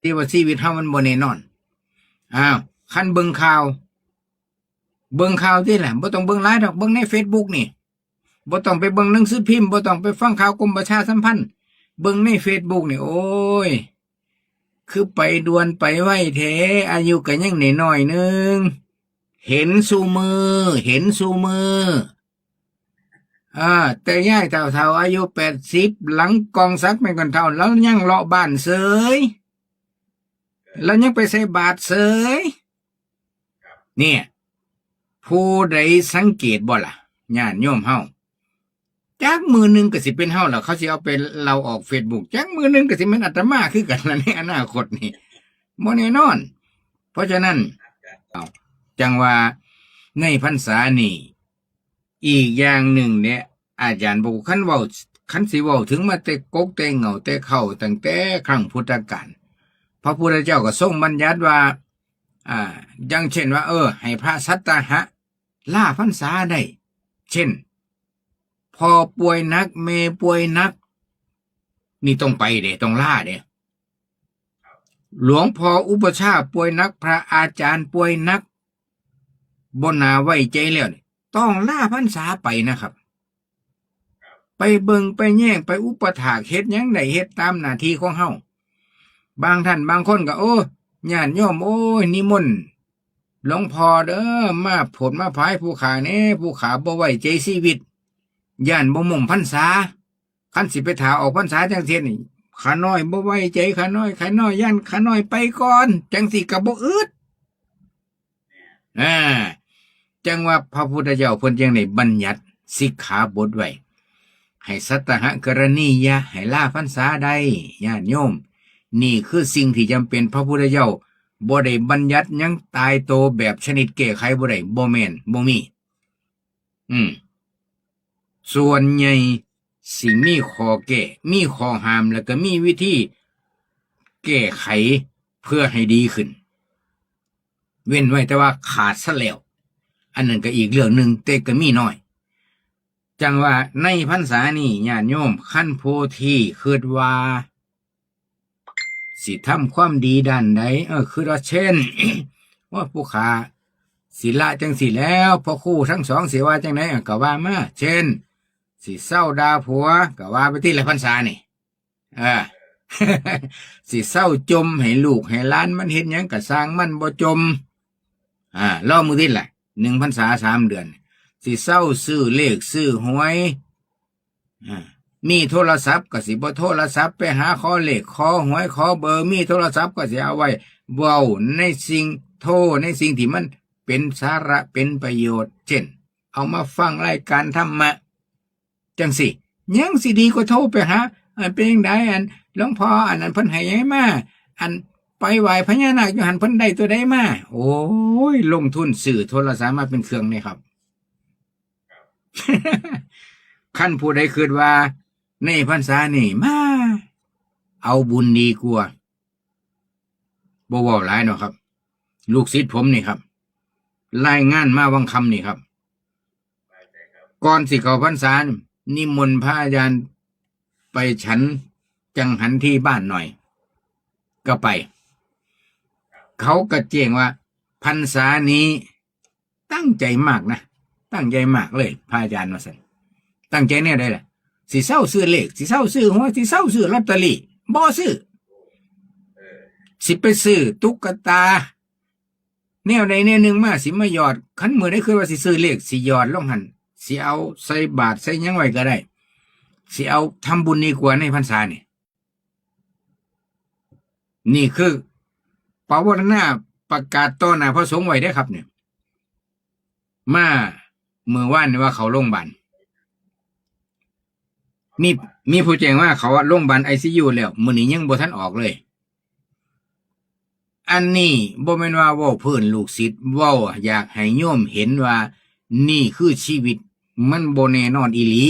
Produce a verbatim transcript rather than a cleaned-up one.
ที่ว่าชีวิตเฮามันบ่แน่นอน อ้าว คันเบิ่งข่าว เบิ่งข่าวติล่ะ บ่ต้องเบิ่งหลายดอก เบิ่งในเฟซบุ๊กนี่ บ่ต้องไปเบิ่งหนังสือพิมพ์ บ่ต้องไปฟังข่าวกรมประชาสัมพันธ์ เบิ่งในเฟซบุ๊กนี่ โอ้ย คือไปด่วนไปไวแท้ อายุก็ยังน้อยๆหนึ่ง เห็นซุมื้อ เห็นซุมื้อ อ่า แต่ยายเฒ่าๆ อายุแปดสิบ หลังกองสักแม่นก่อนเฒ่า แล้วยังเลาะบ้านเสย แล้วยังไปใส่บาตรเสย เนี่ย ผู้ใดสังเกตบ่ล่ะ ญาติโยมเฮา จักมื้อหนึ่งก็สิเป็นเฮาล่ะ เขาสิเอาไปเล่าออกเฟซบุ๊ก จักมื้อหนึ่งก็สิแม่นอาตมาคือกันล่ะ ในอนาคตนี่ บ่แน่นอน เพราะฉะนั้น เอา จั่งว่าในพรรษานี่ อีกอย่างหนึ่งเนี่ย อาจารย์บอก คันเว้า คันสิเว้าถึงมาแต่กกแต่เหง้าแต่เค้า ตั้งแต่ครั้งพุทธกาล พระพุทธเจ้าก็ทรงบัญญัติว่า อ่า อย่างเช่นว่า เออ ให้พระสัตตาหะลาพรรษาได้ เช่น พ่อป่วยหนัก แม่ป่วยหนัก นี่ต้องไปเด้ ต้องลาเด้ หลวงพ่ออุปัชฌาย์ป่วยหนัก พระอาจารย์ป่วยหนัก บ่น่าไว้ใจแล้วนี่ ต้องลาพรรษาไปนะครับ ไปเบิ่งไปแยง ไปอุปถาก เฮ็ดหยังได้เฮ็ดตามหน้าที่ของเฮา บางท่านบางคนก็ โอ้ ญาติโยม โอ้ย นิมนต์หลวงพ่อเด้อ มาโผดมาพายผู้ข้าแหน่ ผู้ข้าบ่ไว้ใจชีวิต ย้านบ่มุ่งพรรษา คันสิไปถ่าออกพรรษาจั่งซี้นี่ ข้าน้อยบ่ไว้ใจข้าน้อย ข้าน้อยย้านข้าน้อยไปก่อน จั่งซี้ก็บ่อึด อ่า จั่งว่าพระพุทธเจ้าเพิ่นจั่งได้บัญญัติสิกขาบทไว้ ให้สัตตหกรณียะ ให้ลาพรรษาได้ ญาติโยม นี่คือสิ่งที่จำเป็น พระพุทธเจ้าบ่ได้บัญญัติหยังตายโตแบบชนิดแก้ไขบ่ได้ บ่แม่น บ่มี อืม ส่วนใหญ่สิมีข้อแก้ มีข้อห้าม แล้วก็มีวิธีแก้ไขเพื่อให้ดีขึ้น เว้นไว้แต่ว่าขาดซะแล้ว อันนั้นก็อีกเรื่องหนึ่ง แต่ก็มีน้อย จั่งว่าในพรรษานี้ ญาติโยม คันผู้ที่คิดว่า สิทำความดีด้านใด เออ คือว่าเช่น ว่าผู้ข้าสิละจั่งซี้แล้ว พระครูทั้งสองสิว่าจั่งใด เออ ก็ว่ามา เช่น สิเซาด่าผัว ก็ว่าไปติละพรรษานี่ เออ สิเซาจ่มให้ลูกให้หลานมันเฮ็ดหยังก็ซ่างมัน บ่จ่ม อ่า ลองมึงติละ หนึ่งพรรษาสามเดือน สิเซาซื้อเลขซื้อหวย อ่า มีโทรศัพท์ก็สิบ่โทรศัพท์ไปหาขอเลขขอหวยขอเบอร์ มีโทรศัพท์ก็สิเอาไว้เว้าในสิ่ง โทรในสิ่งที่มันเป็นสาระเป็นประโยชน์ เช่น เอามาฟังรายการธรรมะ จั่งซี้ ยังสิดีกว่าโทรไปหา อันเป็นจั่งใด อันหลวงพ่อ อันนั้นเพิ่นให้หยังมา อันไปไหว้พญานาคอยู่หั่นเพิ่นได้ตัวใดมา โอ้ย ลงทุนซื้อโทรศัพท์มาเป็นเครื่องนี่ครับ คันผู้ใดคิดว่าในพรรษานี่มาเอาบุญดีกว่า บ่เว้าหลายเนาะครับ ลูกศิษย์ผมนี่ครับ รายงานมาวังค่ำนี่ครับ ก่อนสิเข้าพรรษานี่ นิมนต์พระอาจารย์ไปฉันจังหันที่บ้านหน่อย ก็ไป เขาก็แจ้งว่า พรรษานี้ตั้งใจมากนะ ตั้งใจมากเลย พระอาจารย์ว่าซั่น ตั้งใจแนวใดล่ะ สิเซาซื้อเลข สิเซาซื้อหวย สิเซาซื้อลอตเตอรี่ บ่ซื้อ สิไปซื้อตุ๊กตา แนวใดแนวหนึ่งมา สิมาหยอด คันมื้อใดคิดว่าสิซื้อเลข สิหยอดลงหั่น สิเอาใส่บาตรใส่หยังไว้ก็ได้ สิเอาทำบุญดีกว่าในพรรษานี่ นี่คือปวารณาประกาศต่อหน้าพระสงฆ์ไว้เด้อครับเนี่ย มามื้อวานนี่ว่าเข้าโรงพยาบาล มี มีผู้แจ้งว่าเข้าโรงพยาบาล ไอซียู แล้ว มื้อนี้ยังบ่ทันออกเลย อันนี้บ่แม่นว่าเว้าพื้นลูกศิษย์ เว้าอยากให้โยมเห็นว่านี่คือชีวิต มันบ่แน่นอนอีหลี